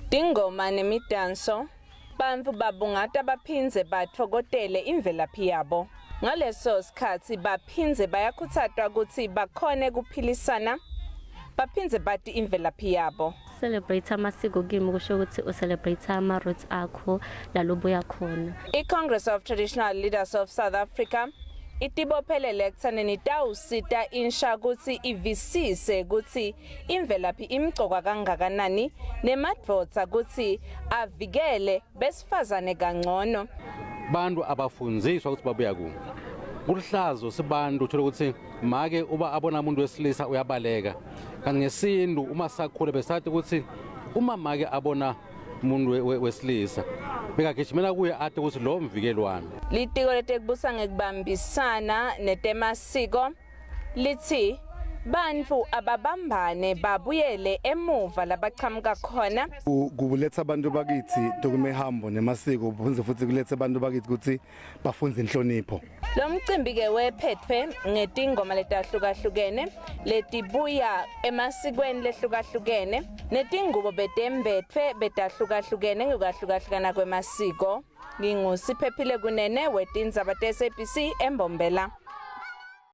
Tingoma nemidanso bantfu babungata baphindze batfokotele imvelaphi yabo. Ngaleso sikhatsi baphindze bayakhutsatwa kutsi bakhone kuphilisana baphindze bati imvelaphi yabo. Celebrate amasiko kimi kusho ukuthi ucelebrate ama-roots akho lalobuya khona. I-Congress of Traditional Leaders of South Africa itibophelele ekutsaneni itawusita insha kutsi ivisise kutsi imvelaphi imcoka kangakanani nemadvodza kutsi avikele besifazane kangcono. Bantu abafundziswa ukuthi babuya kuphi. Kulihlazo sibantu uthola ukuthi make uba abona umuntu wesilisa uyabaleka. Kanti ngesintu uma sakhula besathi ukuthi uma make abona umuntu wesilisa bekagijimela kuye ati ukuthi lo mvikeli wami. Litiko letekubusa ngekubambisana netemasiko litsi bantfu ababambane babuyele emuva labachamuka khona. Kuletha abantu bakithi tokumehambo nemasiko kuphindze futhi kulethe abantu bakithi ukuthi bafunze inhlonipho. Lo mcimbi-ke wephethwe ngetingoma letahlukahlukene letibuya emasikweni lehlukahlukene netingubo betembetfwe betahlukahlukene ngekahlukahlukana kwemasiko. NginguSiphephile Kunene wetindzaba te-SABC eMbombela.